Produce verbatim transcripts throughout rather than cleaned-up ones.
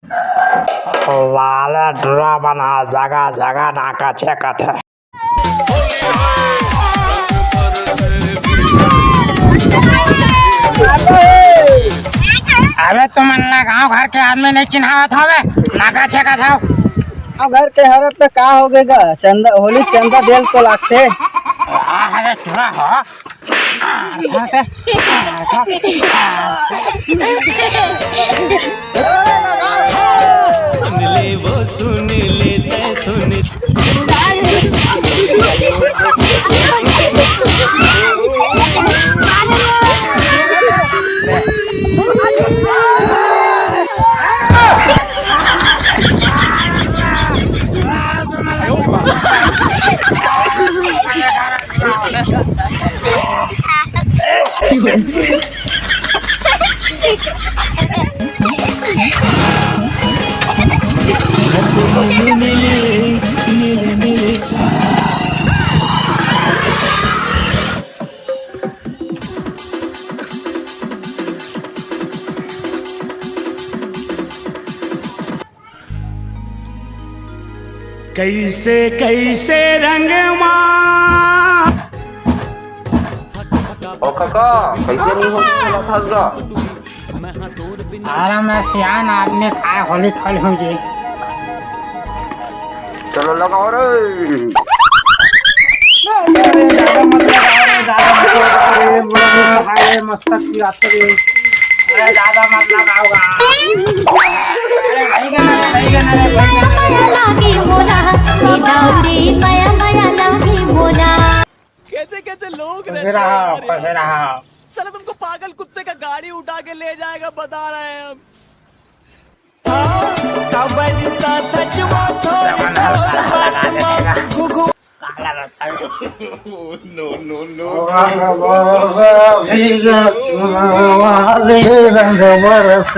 लाला डरा बना, जगह जगह नाका छेकत हे। अबे तुमन ला गांव घर के आदमी नहीं चिन्हावत हवे, नाका छेकत हव। गांव घर के हरत त का हो गे गा? चंदा, होली चंदा देल तो लागथे। अरे चुरा हो। सुन ले वो सुन ले, तै सुन। कैसे कैसे रंगमा। ओ काका, कैसे नहीं हो फंस गा? अरे मैं सियान आदमी, काय होली खेलहूँ जी। चलो लगाओ रे। अरे ज्यादा मत लगाओ रे, ज्यादा मत लगाओ रे, बड़ा गुस्सा है, मस्तक की बात करिए। अरे ज्यादा मत लगाओ गा। अरे भाई का ना, भाई का ना, भाई का ना। माया लागे मोला, ए दाऊ रे, माया, माया लागे मोला। कैसे कैसे लोग खुश रहते हैं रहो, यार। खुश रहो। साला तुमको पागल कुत्ते का गाड़ी उठा के ले जाएगा, बता रहे हैं हम। काबर साथ छुआ थोड़ी जवान हल्का तोर हल्का बात लगा मा देगा। घुघु। काला रतन। No, no, no। रंग बरस,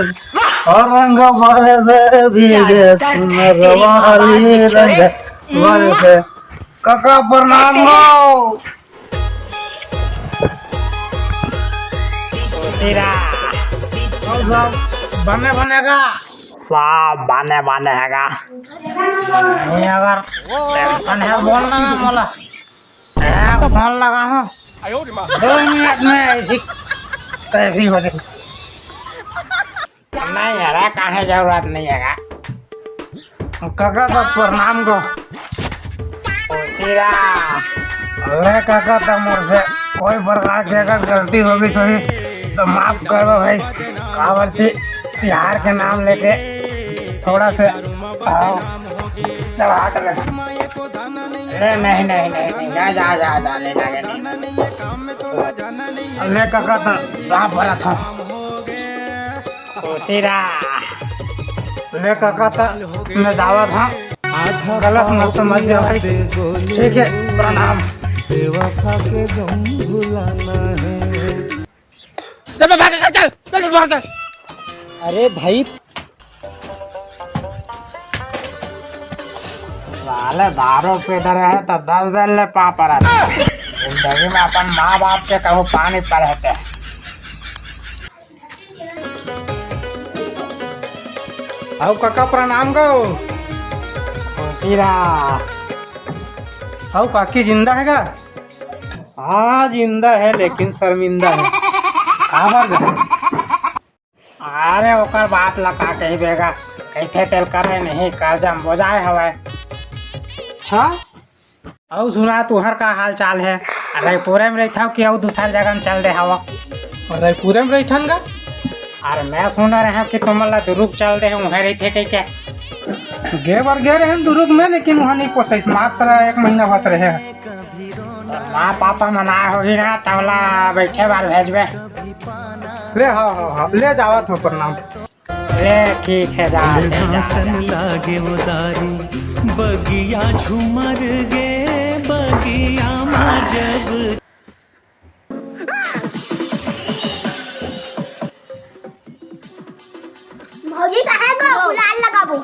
रंग बरस, भीगे सुनर वाली रंग बरस। काका प्रणाम हो। तेरा। और सब बने बनेगा। सब बने बने हैगा। नहीं, अगर टेंशन है, बोल ना मोला। ए, फोन लगा हूँ। दो मिनट में ऐसी तैसी हो जाए। नहीं यार, काहे जरूरत नहीं है का? काका तो प्रणाम को। खुशी रहा। अरे काका, तो मोर से कोई प्रकार की अगर गलती होगी सही तो माफ कर दो भाई। काबर थी तिहार के नाम लेके थोड़ा से आओ, चल हट ले। अरे नहीं, नहीं, नहीं, नहीं, जा, जा, जा, जा, ले जा, ले जा। अरे काका, तो राम भला था। खुशी रहा। ले काका, त मैं जावत हूँ। गलत मत समझ जा भाई। ठीक है, प्रणाम। चल बे, भाग, चल, चल, चल, भाग। अरे भाई। साले दारू पी डरे है तो दस बेर ले पाँव परत। जिंदगी में अपन माँ बाप के कहूँ पाँव नहीं पड़े थे। अउ काका प्रणाम गो। खुशी रहा। अउ काकी जिंदा है का? हाँ जिंदा है लेकिन शर्मिंदा है। काबर गा? अरे ओकर बात ला का कहिबे गा, कहिथे तेल करे नहीं, कर्जा में बोजाए हवय। अच्छा, अउ सुना, तुहर का हाल चाल है? रइपुरे में रहिथव कि अउ दूसर जगह में चल दे हव? रइपुरे में रहिथन गा। अरे मैं सुन रहे हव कि तुमन ला दुरुग चल दे हे, उहें रहिथे कहिके। गे बर गे रहेन दुरुग में, लेकिन उहाँ नहीं पोसइस, मात्र एक महीना बस रहे हे। माँ पापा मन आए होही ना, तब ला बैठे बर भेजबे। ले, हाँ, हाँ, हाँ, ले जावत हव, प्रणाम। ले ठीक है, जा, ले जा, जा। लागे उदारी, बगिया झूमर गे, बगिया मा जब। भौजी कहाँ गो? गुलाल लगाबो।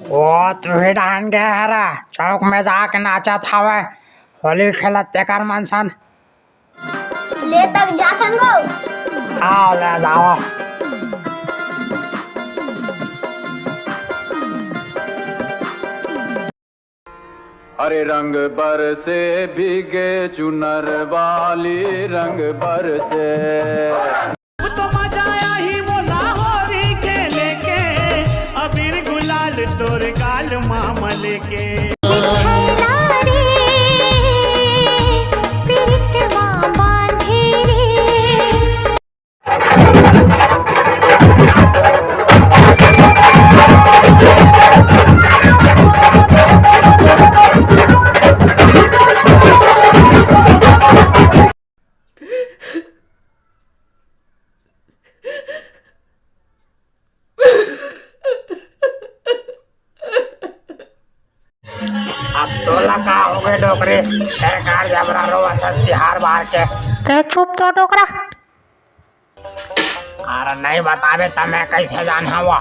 ओ, तुही डाहन गे हरा, चौक में जाके नाचत हवय, होली खेलत तेकर मन सन। ले तक जाथन गो। आओ, ले जाओ। अरे रंग बरसे भीगे चुनर वाली, रंग बरसे। अब तो मजा आही मोला होरी खेले के, अबीर गुलाल तोर गाल मा मले के। छैला रे, पीरितवा बांधे रे। अब तोला का होगे डोकरी, बेकार जबरा रोवत हस तिहार बार के। ते चुप तो डोकरा। अरे नहीं बताबे त मैं कैसे जानहूं?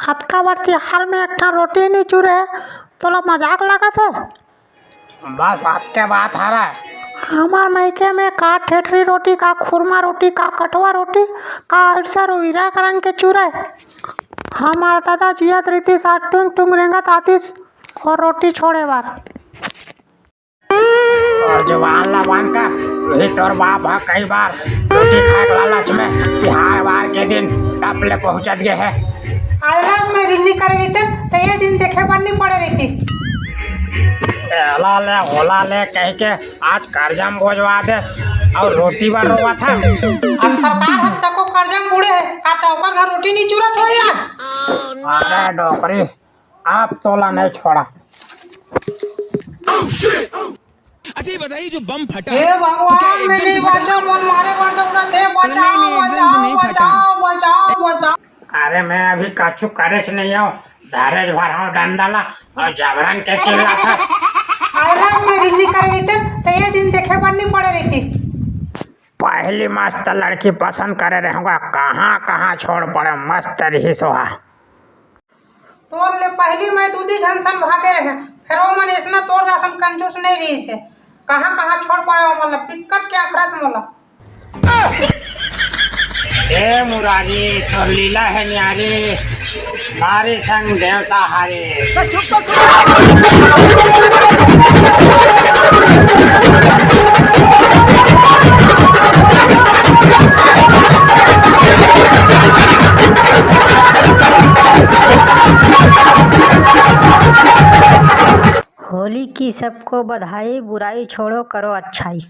अतका बड़ तिहार में एक ठन रोटी नहीं चुरे, तोला मजाक लागत हे? बस अतके बात हरय। हमर मइके में का ठेठरी रोटी, का खुरमा रोटी, का कटवा रोटी, का अइसा रोइरा के रंग के चुरे। हमर दादा जियत रहितिस, आज टुंग टुंग रेंगत आतिस अउ रोटी छोड़े बर। अउ जुबान ला बंद कर, उही तोर बाप ह कई बार रोटी खाए के लालच में तिहार बार के दिन तप ले पहुंचत गे हे। अरे मैं रिल्ली करे रहिते त ये दिन देखे बर नहीं पड़े रहितिस। एला ले ओला ले कह के आज करजा म बोझवा देस अउ रोटी बर रोवत हे। अब सरकार ह तको करजा म बूड़े हे, का त ओकर घर रोटी नहीं चुरत होही आज? अरे डोकरी, अब तोला नहीं छोड़ा। अच्छा ये बताइए, जो बम फटा हे तो क्या भगवान, एकदम से फटा? बचाओ, मन मारे बर दौड़त हे, नहीं, नहीं, एकदम से नहीं फटा। बचाओ, बचाओ, बचाओ। अरे मैं अभी कछु करेच नहीं हूँ, धरेच भर हूँ डंडा ला अउ जबरन के चिल्लात हे। अरे मैं रिल्ली करे रहिते त ये दिन देखे बर नहीं पड़े रहितिस। पहली मस्त लड़की पसंद करे रहूंगा, कहाँ कहाँ छोड़ पड़े मस्त रहिस ओहा। तोर ले पहली मैं दू दी झन सन भागे रहे, फेर ओमन अइसना तोर जसन कंजूस नहीं रहिस हे। कहाँ कहाँ छोड़ पड़े ओमन ला, पिक्कट के अखरत मोला। ए मुरारी, तोर लीला हे न्यारी, नारी संग देवता हारी। होली की सबको बधाई, बुराई छोड़ो, करो अच्छाई।